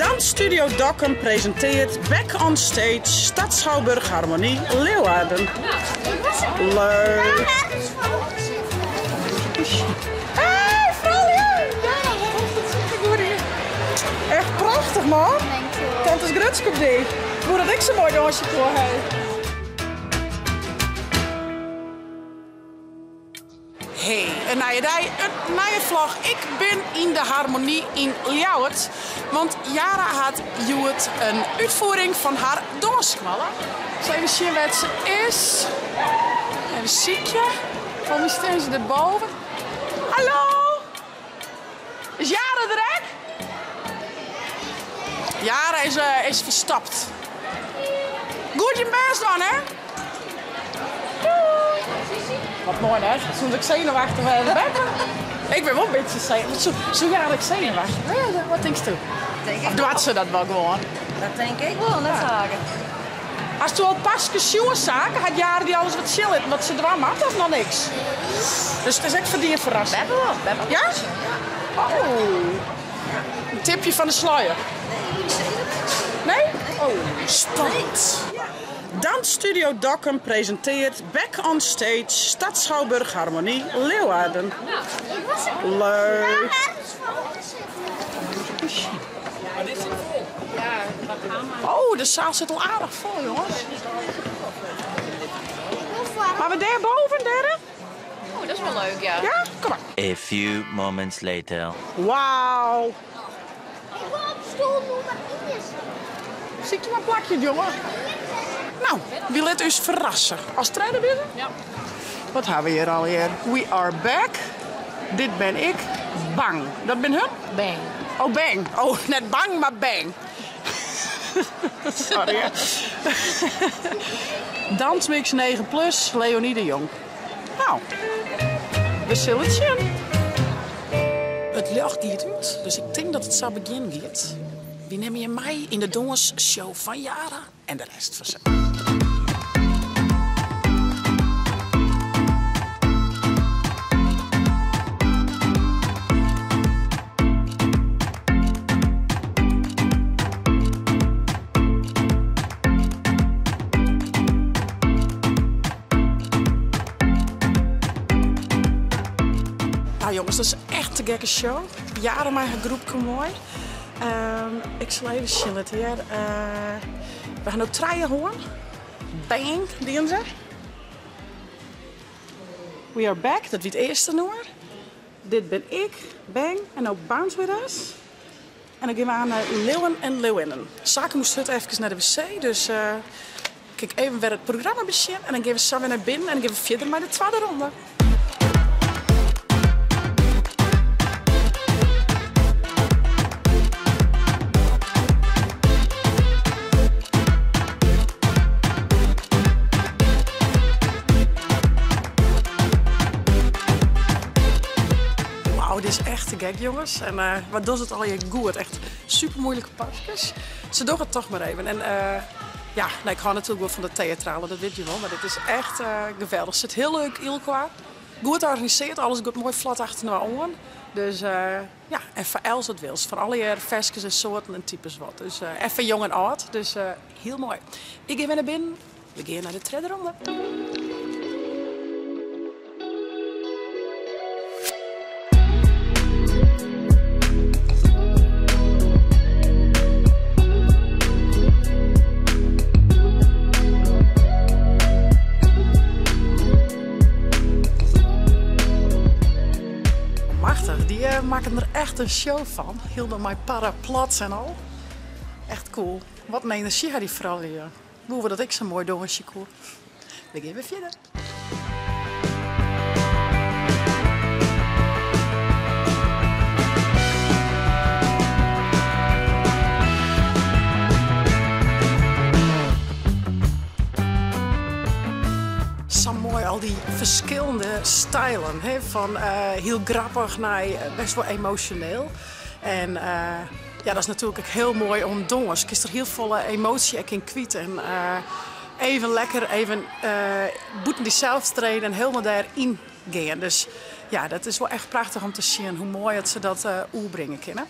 Dansstudio Dokkum presintearret Back on Stage Stadsschouwburg Harmonie Leeuwarden. Leuk! Hey froulju! Echt prachtich man! Tante is grutsk op dy. Hoe dat ik sa moai dânsje koe hé. Hey, in nije dei, in nije vlog. Ik bin yn de Harmonie yn Ljouwert, want Yara hat hjoed in útfiering fan har dânsskoalle. Ik sil even sjen wêr't se is. Even sykje. Folgens my stean se derboven. Hallo! Is Yara der ek? Yara is, eh, is ferstopt. Goed je bêst dwaan, hè? Doei! Wat moai net? Soe ik senuwachtich wêze, beppe? Ik bin wol in bytsje senuwachtich. Soe, soe Yara ek senuwachtich wêze? Wat tinkst do? Of doart se dat wol gewoan? Dat tink ik wol, net Sake. Hasto al paskes sjoen, Sake? Hat Yara dy alris wat sjen litten wat se dwaan moat of noch niks? Dus it is ek foar dy in ferrassing? Beppe wol, beppe wol. Ja? Oh. In tipje fan de sluier? Nee? Oh, spannend. Dansstudio Dokkum presintearret Back on Stage Stadsschouwburg Harmonie Leeuwarden. Leuk! Oh, de saal sit al aardich fol, jonges. Mar we dêr boven, dêr? Oh, dat is wol leuk, ja. Ja? Kom mar. A few moments later. Wauw. Ik wol op stoel nûmer ien sitte. Sykje mar in plakje, jonge. No, wy litte ús ferrasse. As tredde binne? Ja. Wat ha we hjir allegear? We are back. Dit ben ik. Bang. Dat bin hun? Bang. Oh, bang. Oh, net bang, mar bang. Sorry. Dansmix 9 plus, Leonie de Jong. No, we sille it sjen. It ljocht giet út, dus ik tink dat it sa begjin giet. Wy nimme je mei yn de dânsshow fan Yara en de rest fansels. Nou jongens, dat is echt te gekke show. Yara mei har groepke moai. Ehm, ik sil even sjen litte hear. Uh, we ha no trije hân. Bang, dienen se. We are back, dat wie it earste nûmer. Dit bin ik, Bang, en no Bounce With Us. En dan gean we oan nei Leeuwen en Leeuwinnen. Sake moast hurd efkes nei de wc, dus uh, ik even wer it programma besjen. En dan gean we sa wer nei binnen en dan gean we fierder mei de twadde ronde. Wauw, dit is echt te gek, jongens. En uh, wat doet het allegear goed. Echt super moeilijke paskes. Se dogge it toch mar even. En uh, ja, nee, ik hou natuerlik wol fan de teatrale, dat witte je wol. Mar dit is echt uh, geweldich. Sit hiel leuk ynelkoar. Goed organisearre, alles giet moai flot achterinoar oan. Dus uh, ja, en foar els wat wils. Foar allegear ferskes en soarten en types wat. Dus uh, en foar jong en âld. Dus uh, hiel moai. Ik gean wer nei binnen. We gean nei de tredde ronde. Machtich, dy eh, makken der echt in show fan. Hielendal mei paraplats en al. Echt cool. Wat in enerzjy ha dy froulju. Woe we dat ik sa moai dânsje koe. We gean wer fierder. Sa moai al dy ferskillende stilen, hè, fan uh, hiel grappich nei eh, best wol emosjoneel. En uh, ja, dat is natuerlik ek hiel moai oan dâns. Kinst der hiel folle emoasje ek yn kwyt. En uh, even lekker, even uh, bûten dysels trede en hielendal dêryn gean. Dus ja, dat is wol echt prachtich om te sjen hoe moai dat se dat uh, oerbringe kinne.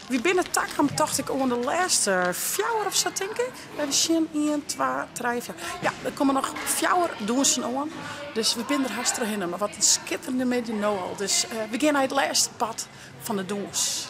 Wy binne takom tocht ik oan de lêste fjouwer of sa tink ik. Even sjen, ien, twa, trije, fjouwer. Ja, der komme noch fjouwer dûnsen oan. Dus we binne der hast trochhinne. Mar wat in skitterende middei no al. Dus we gean nei it lêste part fan de dûns.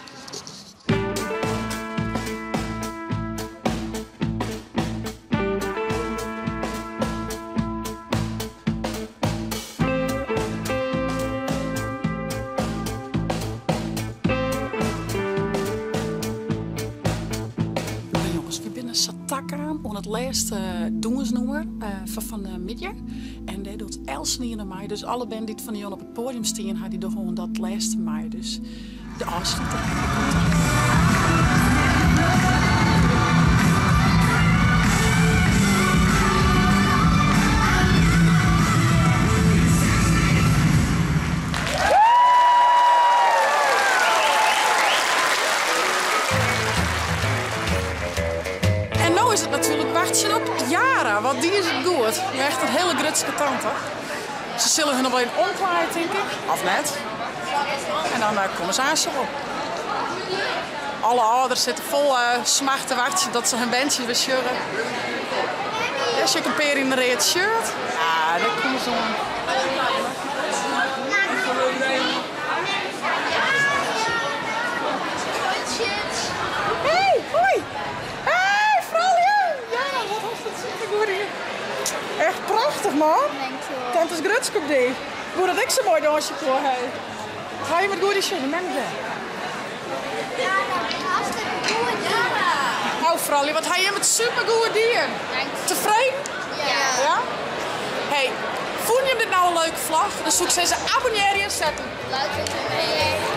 Jonges, wy binne sa takaam oan it lêste dûnsnûmer fan fan de middei. En dêr docht eltsenien oan mei. Dus alle bern dy't fan 'e jûn op it poadium stien ha, dy dogge oan dat lêste mei. Dus de ôfsluter komt der. En no is it natuerlik wachtsjen op Yara, want dy is it goed. Echt in hiele grutske tante. Se sille hun noch wol even omklaaie, tink ik. Of net. En dan komme se aanst wol. Alle âlders sitte fol smacht te wachtsjen dat se hun berntsjes wer sjogge. Dêr sjoch ik in pear yn in read shirt. Ja, dêr komme se oan. Hey, hoi! Hey, froulju! Ja, wat hast it supergoed dien. Echt prachtich, man. Tante is grutsk op dy. Hoe dat ik sa moai dânsje koe, hey. Ha jim it goed dien, mem is dêr. Oh, froulju, wat ha jim it supergoed dien. Tefreden? Ja. Hey, fûnen jim dit no in leuke vlog? Dan soe ik sizze abonnearje, set in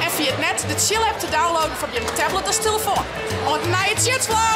En ferjit net de Tsjil-app te downloaden foar op jim tablet as telefoan. Oant in nije Tsjitsvlog!